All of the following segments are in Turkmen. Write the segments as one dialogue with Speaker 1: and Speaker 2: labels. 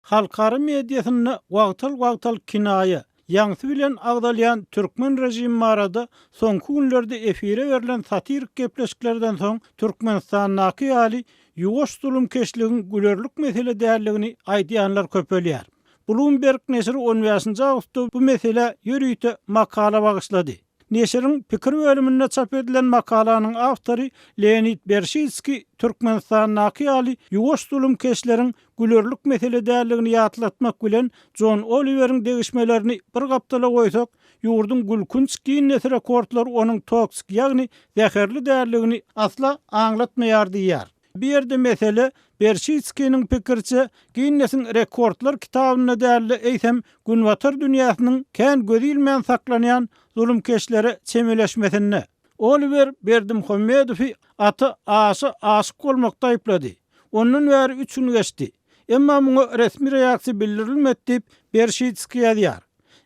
Speaker 1: Halkara mediasynda wagtal-wagtal kinaýa, ýaňsy bilen agzalýan türkmen režimi barada soňky günlerde efire berlen satirik gepleşiklerden soň Türkmenistandaky ýaly ýuwaş zulumkeşligiň gülerlik mesele däldigini aýdýanlar köpelýär. Bloomberg neşiri on bäşinji awgustda bu meselä ýörite makala bagyşlady. Neşiriň pikir bölüminde çap edilen makalanyň awtory Leonid Berşidskiý Türkmenistandaky ýaly ýuwaş zulumkeşleriň gülerlik mesele däldigini ýatlatmak bilen, Jon Oliweriň degişmelerini bir gapdala goýsak, ýurduň gülkünç Ginnes rekordlary onuň toksik ýagny zäherli däldigini asla aňlatmaýar diýýär. Bu ýerde mesele, Berşidskiniň pikiriçe, Ginnesiň rekordlar kitabynda däl-de, eýsem, Günbatar dünýäsiniň kän gözi ilmän saklanýan zulumkeşlere çemeleşmesinde. Oliwer Berdimuhamedowy ata aşa aşyk bolmakda aýyplady. Ondan bäri üç gün geçdi. Emma muňa resmi reaksiýa bildirilmedi diýip, Berşidskiý ýazýar.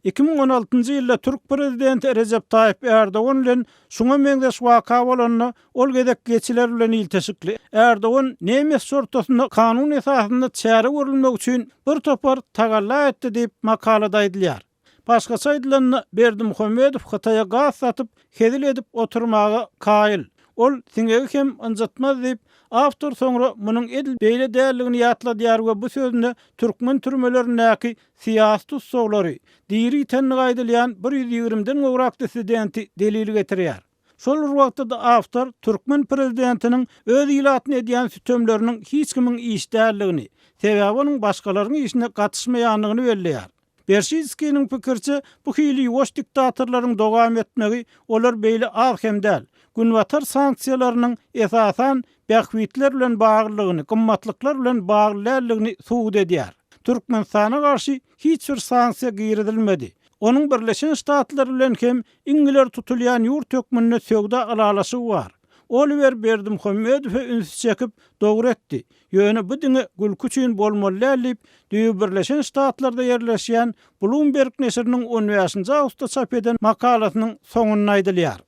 Speaker 1: 2016-njy ýylda türk prezidenti Rejep Taýyp Ärdogan bilen şuňa meňzeş waka bolanda, ol gezek geçiler bilen ilteşikli Ärdogan nemes şortasynda kanun esasynda çäre görülmegi üçin bir topar tagalla etdi diýip, makalada aýdylýar. Başgaça aýdylanda, Berdimuhamedow Hytaýa gaz satyp, hezil edip oturmaga kaýyl. Ol siňegi hem ynjytmaz diýip, awtor soňra munuň edil beýle däldigini ýatladýar we bu sözünde türkmen türmelerindäki syýasy tussaglary, diri ýitenligi aýdylýan bir ýüz ýigrimiden gowrak dissidenti delil getirýär. Şol bir wagtda-da awtor türkmen prezidentiniň öz ilatyna edýän sütemleriniň hiç kimiň işi däldigini, sebäbi onuň başgalaryň işine gatyşmaýandygyny belleýär. Berşidskiniň pikiriçe, bu hili ýuwaş diktatorlaryň dowam etmegi, olar beýle az hem däl, Günbatar sanksiýalarynyň esasan bähbitler bilen baglydygyny, gymmatlyklar bilen bagly däldigini subut edýär. Türkmenistana garşy hiç bir sanksiýa girizilmedi. Onuň Birleşen Ştatlar bilen hem iň ileri tutulýan ýurt hökmünde söwda ylalaşygy bar. Oliwer Berdimuhamedowa ünsi çekip, dogry etdi. Ýöne bu diňe gülki üçin bolmaly däl diýip, düýbi Birleşen Ştatlarda ýerleşýän Bloomberg neşiriniň on bäşinji awgustda çap eden makalasynyň soňunda aýdylýar.